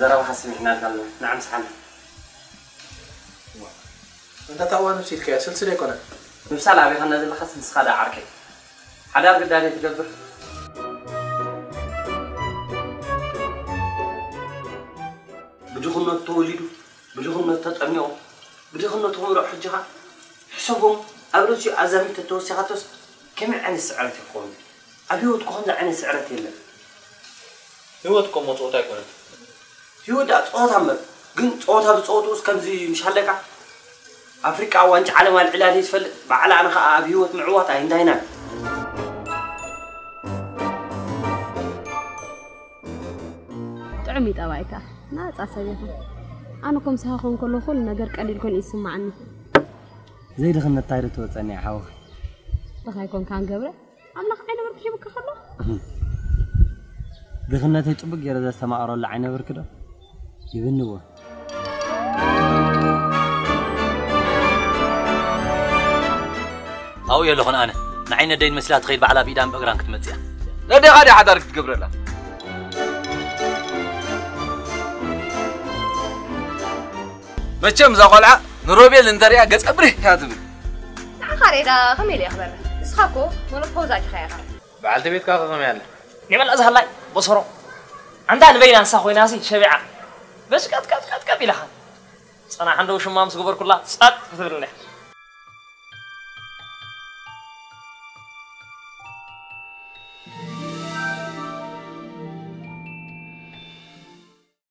ዘረባኻ ስሚዕና ዳልና ንዓምስሓና። እንተ ታእዋ ነብሲ ኢልካያ ስልስል ኣይኮነን። ምሳል ኣበይ ኸና ዘለኻስ ንስኻ ደኣ ዓርከይ። ሓዳር ግዳድ ትገብር። ብድኽነቱ ተወሊዱ፣ ብድኽነቱ ተጠሚቑ፣ ብድኽነቱ ክብልዑ ሕጂ ኸኣ ሕሰቦም ኣብ ርእሲኡ ኣዛሚድ ተተወሲኻቶስ ከመይ ዓይነት ስዕረት ይኸውን? ኣብ ህይወትኩ ከምዚ ዓይነት ስዕረት የለን። ህይወት እኮ እሞ ጸወታ ኣይኮነትን። ህይወት ደኣ ጸወታ እምበር፣ ግን ጸወታ ዝጸወትኡስ ከምዚ ምሽ ሃለካ ኣፍሪቃ ኣብ ዋንጫ ዓለም ኣልዒላ ደይትፈልጥ፣ ባዕላ ኣነ ኸኣ ኣብ ህይወት ምዕዋት ኣይንዳይናን። ጥዑም እዩ ጠባይካ፣ ናጻ ሰብ ኢኻ። ኣነ እኮ ምሳኻ ክኾን ከሎ ኩሉ ነገር ቀሊል ኮይኑ እዩ ዝስምዓኒ። ዘይድኽነት እንታይ ዶ ትወፀኒ ሓወኺ? ድኻ ኣይኮንካን ገብረ፣ ኣምላኽ ዓይነ ብርኪ ሂቡካ ከሎ። ድኽነተይ ፅቡቅ ገይረ ዘስተማቕረሉ ዓይነ ብርኪ ዶ ይብንዎ? ኣብኡ የለኹን ኣነ። ንዓይ ነደይ ንመሲላ ትኸይድ ባዕላ ብኢዳን ብእግራን ክትመጽእ እያ። ነዴኻ ድያ ሓዳር ክትገብረላ? መቸም እዛ ቆልዓ ንሮቤል እንተሪኣ ገጸ ብርህ እያ ትብል። ንዓኻ ሬዳ ከመይ ኢለ የኽበረ? ንስኻ እኮ መኖፖዝ ኣቲኻ ኢኻ። በዓልቲ ቤትካ ከ ከመይ ኣለ? ኔበላ ዝሃላይ በሰሮ ኣንታ ንበይና እንሳ ኮይናሲ ሸቢዓ በዚ ቀጥቀጥቀጥቀጥ ኢላኻ ጸናሕ እንዶ ሽማ ምስ ገበርኩላ ጸጥ ክትብል እንዲያ።